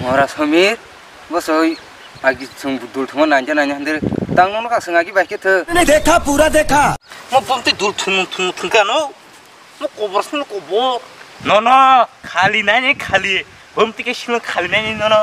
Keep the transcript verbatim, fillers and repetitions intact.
Mora Samir, bosoi agi sung dul thuma nanja nanja handir tang nono ka sung agi bai khe thw. मैंने देखा, पूरा देखा। Mo bumti dul thum thum thum kano. Mo kobor sini kobor. No no, khali nai nai khali. Bumti ke sini khali nai nai no no.